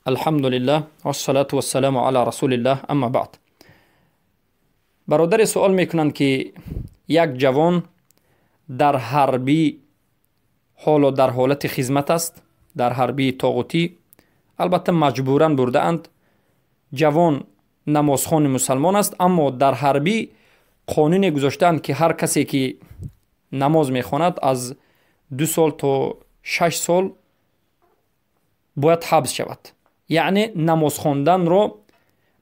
Алҳамдулиллаҳ, вассалату вассаламу ала расулиллаҳ, амма баъд. Бародаре суол мекунанд, ки як ҷавон дар ҳарбӣ ҳоло дар ҳолати хизмат аст, дар ҳарбии тоғутӣ, албатта маҷбуран бурдаанд. Ҷавон намозхони мусалмон аст, аммо дар ҳарбӣ қонуне гузоштаанд, ки ҳар касе ки намоз мехонад, аз 2 сол то 6 сол бояд ҳабс шавад. Яъне намоз хонданро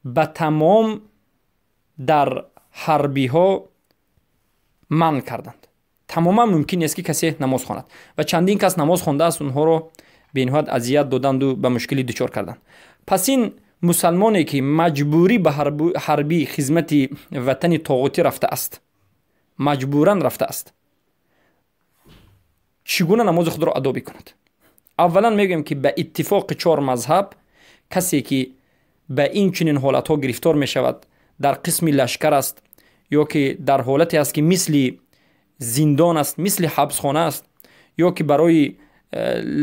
ба тамом дар ҳарбиҳо манъ карданд. Тамоман мумкин нест, ки касе намоз хонад, ва чандин кас намоз хондааст, онҳоро бениҳоят азият доданду ба мушкилӣ дучор карданд. Пас ин мусалмоне ки маҷбурӣ ба ҳарбӣ хизмати ватани тоғутӣ рафтааст, маҷбуран рафтааст, чӣ гуна намози худро адо бикунад? Аввалан мегӯем, ки ба иттифоқи чор мазҳаб касе ки ба ин чунин ҳолатҳо гирифтор мешавад, дар қисми лашкар аст ё ки дар ҳолате аст, ки мисли зиндон аст, мисли ҳабсхона аст, ё ки барои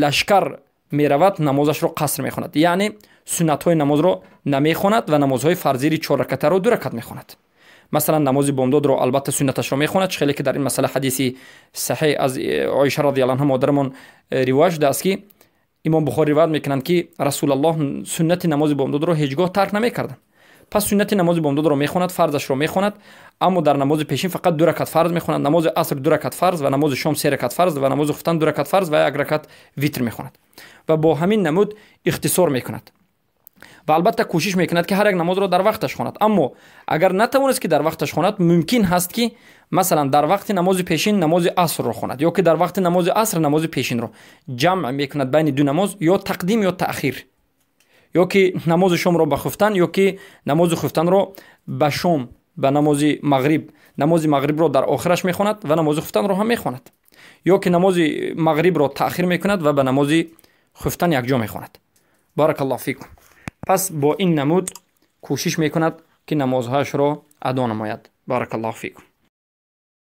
лашкар меравад, намозашро қаср мехонад, яъне суннатҳои намозро намехонад ва намозҳои фарзири чорракатаро ду ракат мехонад. Масалан, намози бомдодро албатта суннаташро мехонад, чӣ хеле ки дар ин масъала ҳадиси саҳеҳ аз Оиша радиаллоҳу анҳа модарамон ривоят шудааст, ки Имом Бухорӣ ривоят мекунанд, ки Расулаллоҳ суннати намози бомдодро ҳеҷ гоҳ тарк намекарданд. Пас суннати намози бомдодро мехонад, фарзашро мехонад, аммо дар намози пешин фақат ду ракат фарз мехонад. Намози аср ду ракат фарз ва намози шом се ракат фарз ва намози хуфтан ду ракат фарз ва як ракат витр мехонад ва бо ҳамин намуд ихтисор мекунад. Ва албатта кӯшиш мекунад, ки ҳар як намозро дар вақташ хонад. Аммо агар натавонист, ки дар вақташ хонад, мумкин ҳаст, ки масалан дар вақти намози пешин намози асрро хонад ё ки дар вақти намози аср намози пешинро ҷамъ мекунад байни ду намоз, ё тақдим, ё таъхир, ё ки намози шомро ба хуфтан, ё ки намози хуфтанро ба шом, ба намози мағриб. Намози мағрибро дар охираш мехонад ва намози хуфтанро ҳам мехонад, ё ки намози мағрибро таъхир мекунад ва ба намози хуфтан якҷо мехонад. Баракаллоҳу фикум. Пас бо ин намуд кӯшиш мекунад, ки намозҳояшро адо намояд. Баракаллоҳу фикум.